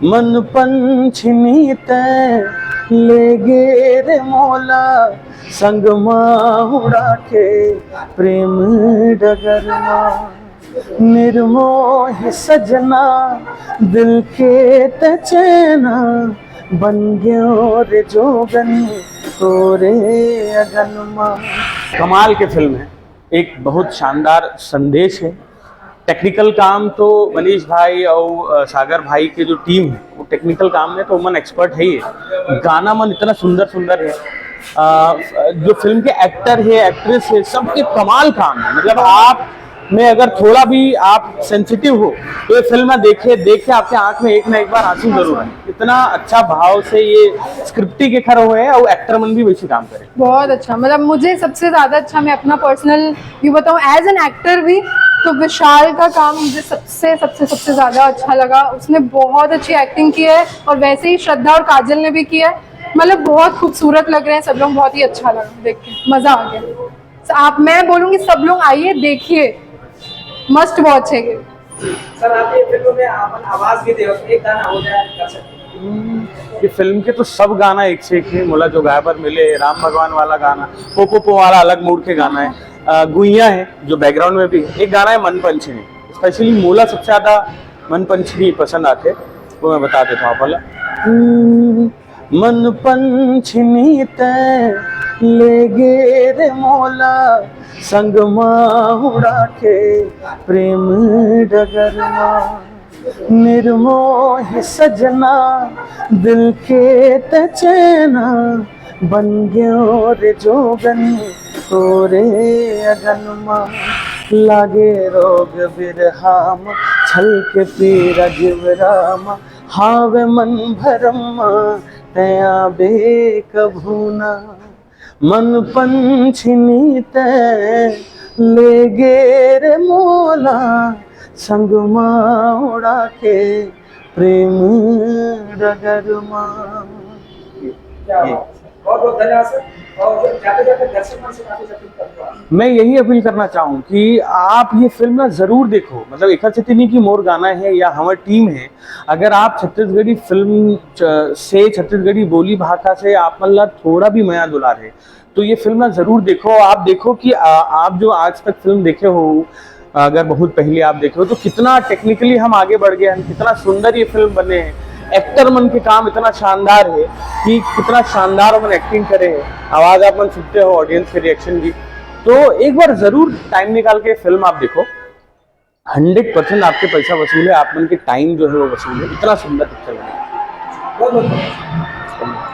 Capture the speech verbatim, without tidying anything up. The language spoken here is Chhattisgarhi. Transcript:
मन पंछिनी तैं ले गे रे मोला, संग मा उड़ा के प्रेम डगर मा। निर्मोही सजना, दिल के तैं चैना, बन गयो रे जोगन तोरे अगन मा। कमाल के फिल्म है, एक बहुत शानदार संदेश है। टेक्निकल काम तो मनीष भाई और, अ, सागर भाई के जो टीम है, वो टेक्निकल काम में तो मन एक्सपर्ट है ही है। गाना मन इतना सुंदर सुंदर है। अ, जो फिल्म के एक्टर है, एक्ट्रेस है, सबके कमाल काम है। मतलब, आप में अगर थोड़ा भी आप सेंसिटिव हो, तो ये फिल्म देखे, देख के आपके आंख में एक ना एक बार आंसू जरूर आए। इतना अच्छा भाव से ये स्क्रिप्ट ही के खड़े हुए हैं और एक्टर मन भी वैसे काम करे। बहुत अच्छा, मतलब, मुझे सबसे ज्यादा अच्छा, मैं अपना पर्सनल यू बताऊं, एज एन एक्टर भी, तो विशाल का काम मुझे सबसे सबसे सबसे ज्यादा अच्छा लगा। उसने बहुत अच्छी एक्टिंग की है और वैसे ही श्रद्धा और काजल ने भी की है। मतलब, बहुत खूबसूरत लग रहे हैं सब लोग, बहुत ही अच्छा लगा देख के, मजा आ गया। So, आप, मैं बोलूंगी, सब लोग आइए, देखिए, मस्ट वॉच है ये। सर, आप ये फिल्म में अपन आवाज भी दे, एक गाना हो जाए, कर सकते हैं। ये फिल्म के तो सब गाना एक से एक है। मोला जो गाय बर मिले, राम भगवान वाला गाना, पो पो पो वाला अलग मूड के गाना है। अ, गुइया है जो बैकग्राउंड में भी है। एक गाना है मन पंछिनी, स्पेशली मोला सबसे ज्यादा मन पंछिनी पसंद आते, वो मैं बता देता हूँ आप वाला। हम्म, मन पंछिनी तैं ले गे रे मोला, संग मा उड़ा के प्रेम डगर मा। निर्मोही सजना, दिल के तैं चैना, बन गयो रे जोगन तोरे अगन मा। लागे रोग बिरहा मा, छल के पीरा जिवरा मा, हावे मन भरम मा, तैं आबे कभू ना। मन पंछिनी तैं ले गे रे मोला, संग मा उड़ा के प्रेम डगर मा। क्या बात है। बहुत बहुत धन्यवाद सर। और जाते जाते दर्शक मन से काफी अपील करूंगा। मैं यही अपील करना चाहूँ कि आप ये फिल्म ना जरूर देखो। मतलब, एकर सेती नहीं कि मोर गाना है या हमारी टीम है, अगर आप छत्तीसगढ़ी फिल्म च-, से, छत्तीसगढ़ी बोली भाखा से आप मन ला थोड़ा भी मया दुलार है, तो ये फिल्म ना जरूर देखो। आप देखो कि आ, आप जो आज तक फिल्म देखे हो, अगर बहुत पहले आप देखे हो, तो कितना टेक्निकली हम आगे बढ़ गए हैं, कितना सुंदर ये फिल्म बने हैं। एक्टर मन के काम इतना शानदार है कि कितना शानदार उमन एक्टिंग करे हैं। आवाज आप मन सुनते हो, ऑडियंस के रिएक्शन भी। तो एक बार जरूर टाइम निकाल के फिल्म आप देखो, हंड्रेड परसेंट आपके पैसा वसूल है, आप मन के टाइम जो है वो वसूल है। इतना सुंदर पिक्चर है। बहुत बहुत धन्यवाद।